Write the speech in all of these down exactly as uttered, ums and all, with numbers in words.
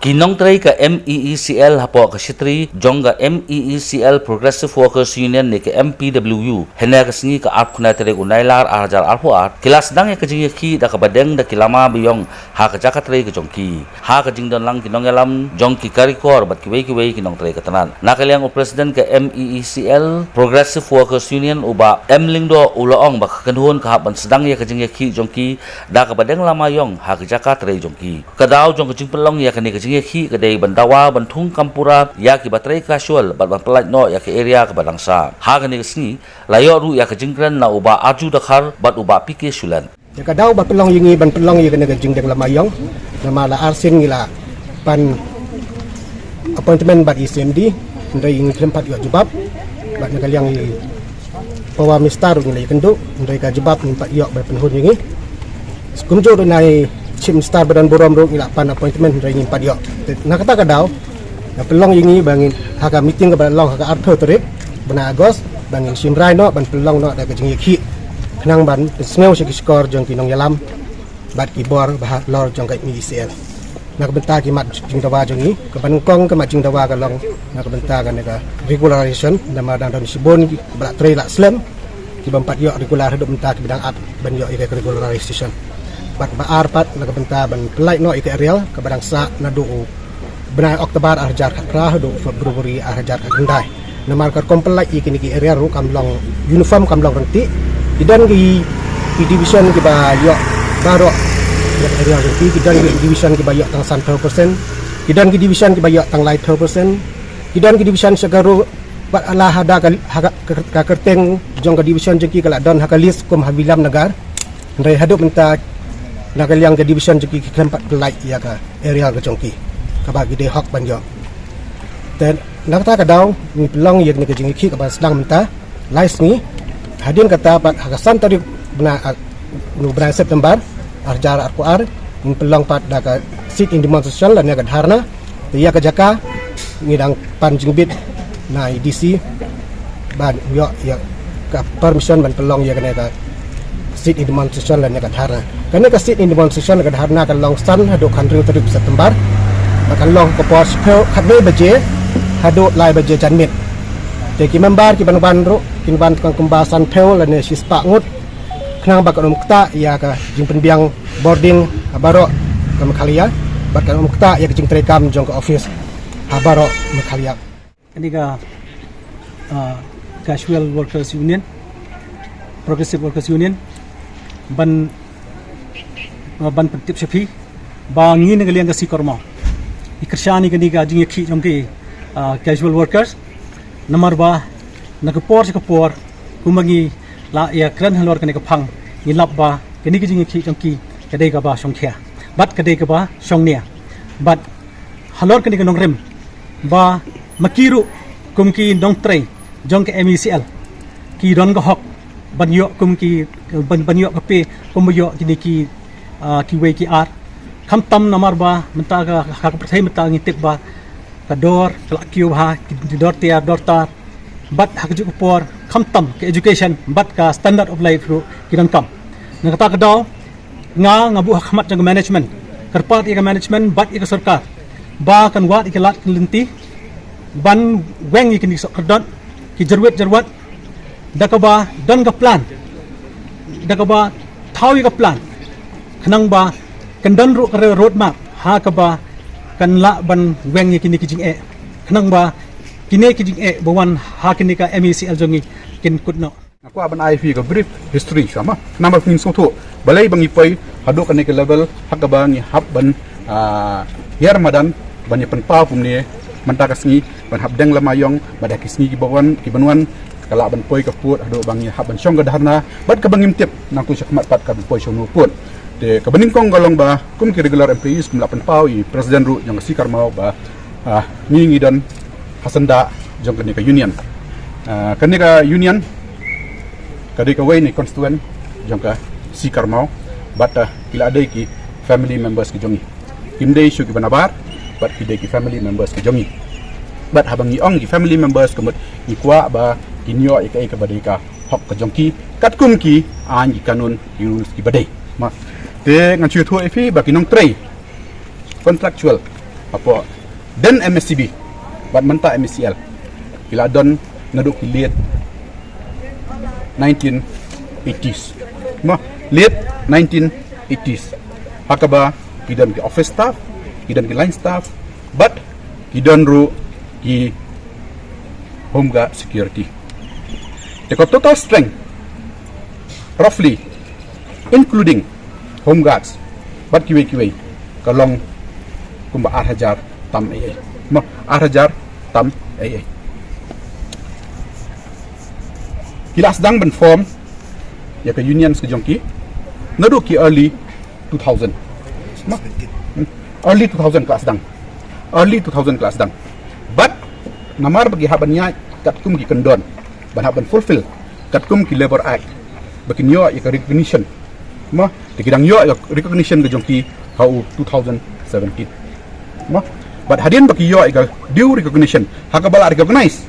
Ki nongtrei ka M E E C L hapoh ka shitri jong ka M E E C L Progressive Workers Union ne ka M P W U, hynne ka sngi ka arphew khyndai tarik u Nailar ar hajar arphew ar, ki la sdang ïa ka jingïakhih da kaba deng da ki lama ba ïong ha ka jaka trei ka jong ki. Ha ka jingdon lang ki nongïalam jong ki karikor bad kiwei kiwei ki nongtrei ka tnat. Na ka liang u President ka M E E C L Progressive Workers Union u Bah M Lyngdoh u la ong ba ka kynhun ka hap ban sdang ïa ka jingïakhih jong ki da kaba deng lama ïong ha ka jaka trei jong ki. Ka daw jong ka jingpynlong ïa kane ka jingïakhih ka dei ban dawa ban thung kam pura ïa kiba trei casual bad ban pyllait noh ïa ka area kaba dang sah. Ha kane ka sngi la ïoh ruh ïa ka jingkren na u Bah Arju Dkhar bad u Bah P K Shulet. Ïa ka daw ba pynlong ïa ngi ban pynlong ïa kane ka jingdeng lama ïong, namar la arsien ngi la pan appointment bad i C M D, hynrei ngi khlem pat ïoh jubab. Bad na ka liang i Power Minister ruh ngi la ïakynduh, hynrei ka jubab ngim pat ïoh ba pynhun ïa ngi. Kumjuh ruh na i Chief Minister ba don burom ruh ngi la pan appointment hynrei ngim pat ïoh. Te na kata ka daw, nga pynlong ïa ngi ba ngin ha ka meeting kaba long ha ka arphew tarik bnai August ba ngin shim rai noh ban pynlong noh da ka jingïakhih khnang ban pynsngew sha ki shkor jong ki nongïalam bad ki bor ba halor jong ka M E E C L. Na ka bynta ki mat jingdawa jong ngi, kaba nyngkong ka mat jingdawa ka long na ka bynta kane ka regularization, namar dang don shibun kiba la trei la slem, kibym pat ïoh regular haduh mynta kiba dang ap ban ïoh ïa ka regularization. Bad ba ar pat na ka bynta ban pyllait noh ïa ka arrear kaba dang sah naduh u bnai October ar hajar khatphra haduh February ar hajar khatkhyndai. Namar ka rukom pyllait ïa kine ki arrear ruh kam long uniform, kam long ryntih. Ki don ki, ki division kiba ïoh baroh ïa ka arrear jong ki, ki don ki division kiba ïoh tang sanphew percent, ki don ki division kiba ïoh tang laiphew percent, ki don ki division sha ka ruh bad la hada ka, ha ka, ka, ka kyrteng jong ka division jong ki ka la don ha ka list kum ha Williamnagar. Hynrei haduh mynta na ka liang ka division jong ki ki khlem pat pyllait ïa ka arrear ka jong ki kaba ki dei hok ban ïoh. Te na kata ka daw ngi pynlong ïa kane ka jingïakhih kaba sdang mynta lai sngi. Hadien kata pat ha ka san tarik bnai, ah, u bnai September ar hajar arphew ar, ngin pynlong pat da ka sit-in demonstration lane ka dharna. Te ïa ka jaka ngi dang pan jingbit na i D C ban ïoh ïa ka permission ban pynlong ïa kane ka sit-in demonstration lane ka dharna. Kane ka sit-in demonstration lane ka dharna ka long san haduh khathynriew tarik September. Ba kan long ka por shiphew, khatwei baje haduh lai baje janmiet. Te ki member kiban wan ruh kin wan tang kumba sanphew lane shispah ngut khnang ba kan ym ktah ïa ka jingpynbiang bording ha baroh ka Meghalaya bad kan ym ktah ïa ka jingtrei kam jong ka office ha baroh Meghalaya. Kane ka, ah, Casual Workers Union, Progressive Workers Union, ban, ah, ban pyntip sha phi ba ngi na ka liang ka C Karmaw ngi kyrshan ïa kane ka jingïakhih jong ki, ah, casual workers, namar ba na ka por sha ka por kumba ngi la ïakren halor kane ka phang, ngi lap ba kane ka jingïakhih jong ki ka dei kaba shongkhia bad ka dei kaba shongnia. Bad halor kane ka nongrim ba ma ki ruh kum ki nongtrei jong ka M E C L ki don ka hok ban ïoh kum ki, ban, ban ïoh ka pay kumba ïoh kine ki, ah, kiwei ki ar. Khamtam namar ba mynta ka, ha ka pyrthei mynta ngi tip ba ka dor ka la kiew bha, ki dor tiar dor tar. Bad ha kajuh ka por khamtam ka education bad ka standard of life ruh ki donkam. Na kata ka daw nga, nga buh ha khmat jong ka management, kyrpad ïa ka management bad ïa ka sorkar ba kan wad ïa ka lad ka lynti ban weng ïa kine ki sohkordot, ki jyrwit jyrwat, da kaba don ka plan, da kaba thaw ïa ka plan khnang ba kan don ruh ka road map ha kaba kan lah ban weng ïa kine ki jingeh, khnang ba kine ki jingeh ba wan ha kane ka M E C L jong ngi kin kut noh. Nga kwah ban ai phi ka brief history shuwa ma. Namar phin sngewthuh balei ba ngi poi haduh kane ka level ha kaba ngi hap ban, ah, hiar madan ban ïa pynpaw kumne mynta ka sngi ban hap deng lama ïong, bad ha ki sngi kiba wan, kiban wan ka lah ban poi ka pud haduh ba ngi hap ban shong ka dharna, bad kaba ngim tip nangtu shakhmat pat ka ban poi shano pud. Te kaba nyngkong ka long ba kum ki regular employees kum la pynpaw i president ruh jong ka C Karmaw ba, ah, ngi ngi don ha syndah jong kane ka union. Ah, kane ka union ka dei kawei na ki constituent jong ka C Karmaw, bad, ah, ki la dei ki family members ki jong ngi. Kim dei shuh kiba nabar bad ki dei ki family members ki jong ngi. Bad haba ngi ong ki family members ka mut ngi kwah ba kin ïoh ïa kaei kaba dei ka hok ka jong ki katkum ki aiñ ki kanun ki rules kiba dei. Ma, te ngan shu ïathuh ïa phi ba ki nongtrei contractual Hapoh don M S C B bad mynta M S C L, ki la don naduh ki late nineteen eighties. Mo, late nineteen eighties. Ha kaba ki don ki office staff, ki don ki line staff, bad ki don ruh ki home guard security. Te ka total strength, roughly, including home guards bad kiwei kiwei, ka long kumba ar hajar tam ei ei. Mo, ar hajar tam ei ei. Ki la sdang ban form ïa ka unions ka jong ki naduh ki early two thousand. Mo? Hmm. Early two thousand ki la sdang. Early two thousand ki la sdang. Bad namar ba ki hap ban ïaid katkum ki kyndon, ban hap ban fulfill katkum ki Labour Act, ba kin ïoh ïa ka recognition. Mo, te ki dang ïoh ïa ka recognition ka jong ki ha u two thousand seventeen. Mo, bad hadien ba ki ïoh ïa ka due recognition, ha kaba la recognize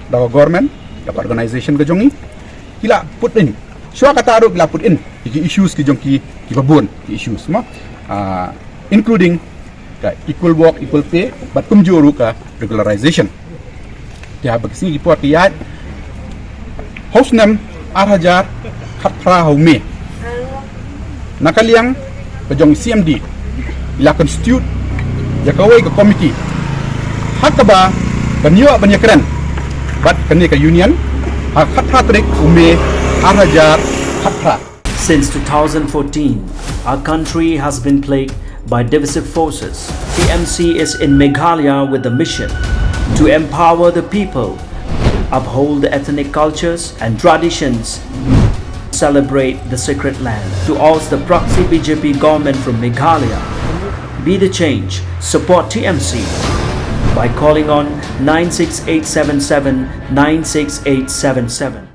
da ka government, da ka organization ka jong i, ki la put in, shuwa kata ruh ki la put in ïa ki issues ki jong ki, kiba bun ki issues, mo, ah, including ka equal work, equal pay, bad kumjuh ruh ka regularization. Te haba ki sngi ki por ki ïaid, ha u snem ar hajar khatphra ha u May, na ka liang ka jong C M D, i la constitute ïa kawei ka committee ha kaba kan ïoh ban ïakren bad kane ka union ha khatphra tarik u May ar hajar khatphra. Since two thousand fourteen, our country has been plagued by divisive forces. T M C is in Meghalaya with the mission to empower the people, uphold the ethnic cultures and traditions, celebrate the sacred land. To oust the proxy B J P government from Meghalaya, be the change, support T M C by calling on nine six eight seven seven nine six eight seven seven.